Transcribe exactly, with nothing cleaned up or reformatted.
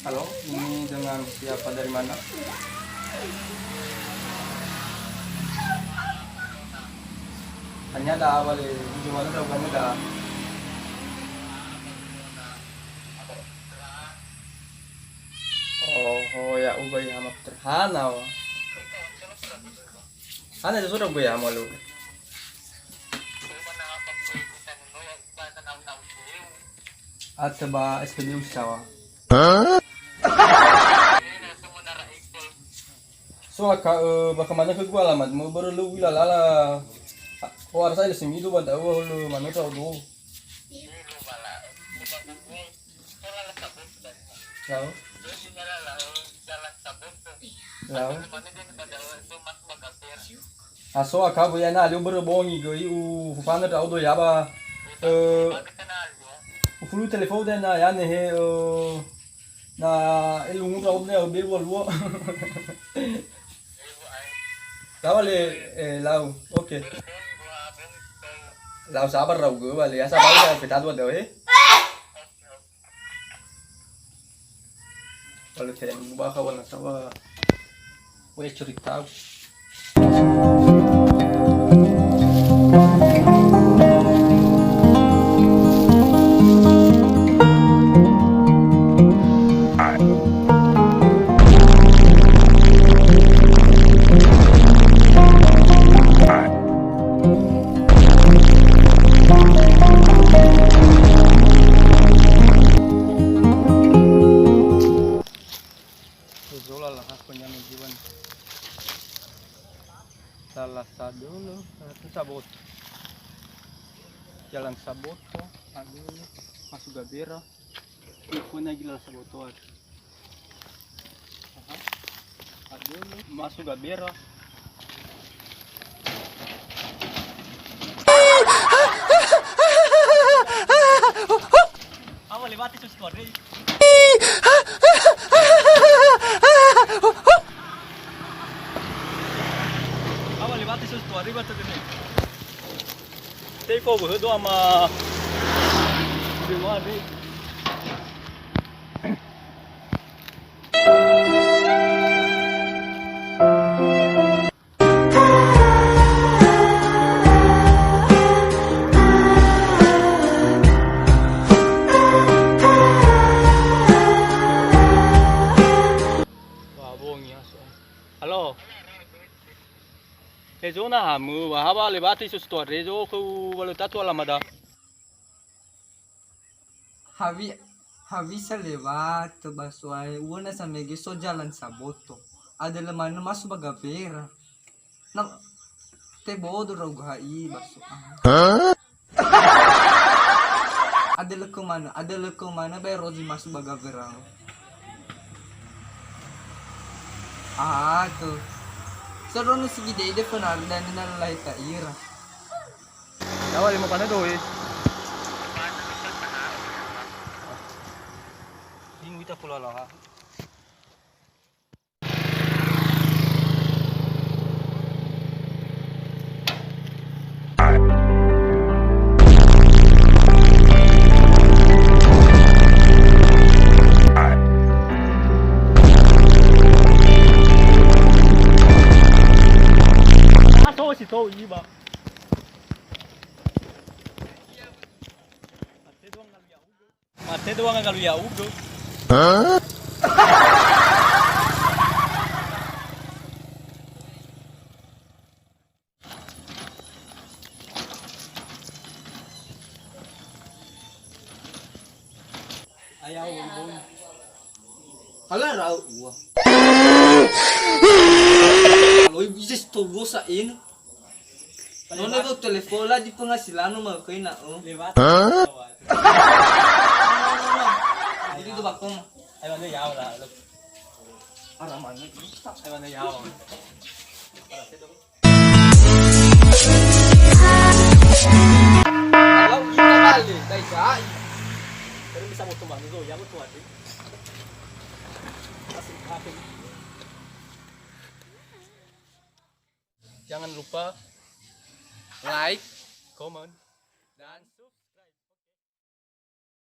Halo, ini dengan siapa, dari mana? Hanya ada apa le? Gimana, tahu kamu dah? Oh, oh, ya, ubah ya, maaf, terhana, oh. Hana sesudah gue ya, malu. Atau ba S P B U sawa. So aka, eh, bakha manö khögu alamat, möbörö lö u'ila lala. Oh, arasa ila semidu ba da'ö holo manö sa odo. Lau. Lau. Aso akabu ya na alio börö bongi göi u fufana da odo ya ba, eh, ufulu telefon da na ya ne he, eh, na elungu da odo ya be lua lua. Lau ale, eh, lau. Oke. Lau sabar lau göi bale ya sabar ya fetadu ada eh. Kalau saya ubah kawan sama, weh, cerita. Zola lah aku nyaman jiwan. Salah satu lo, salah satu Saboto. Jalan Saboto, aduh, masuk Gabera. Ini pun lagi lah Saboto. Aha. Aduh, masuk Gabera. Awa lewati sus tuare. Awa lewati sus tuare batu gini. Tei fo beuh doa ma. Di mana ni? Halo. Ezo na hamö, wa haba lewati sus tuare zo khö walö tatu alamada. Hawi-, hawisa lewat ba soae uona samege so jalan Saboto. Adele manö masu ba Gabera. Na tebodo rau gaha'i ba soae. Adele ke manö, adele ke manö bae rozi masu ba Gabera. Ah, tu. Seru nu sigi dede fenari dan na lai ta ira. Yawa lima panah doe. Bingung kita pulau lah. Ngalu ya'ugö. Ayah, Bun. Hala ra'u ua. Kalau ibu sis togo sa ini. None do telepon la di penghasilan no ma kena, oh. Lewat. Hah? Jadi tu bakong. Ayo anda yao lah. Arah mana kita? Ayo anda yao. Kalau kita balik, dai dai. Terus bisa moto mana tu? Ya moto ada. Masih apa? Jangan lupa like, comment, dan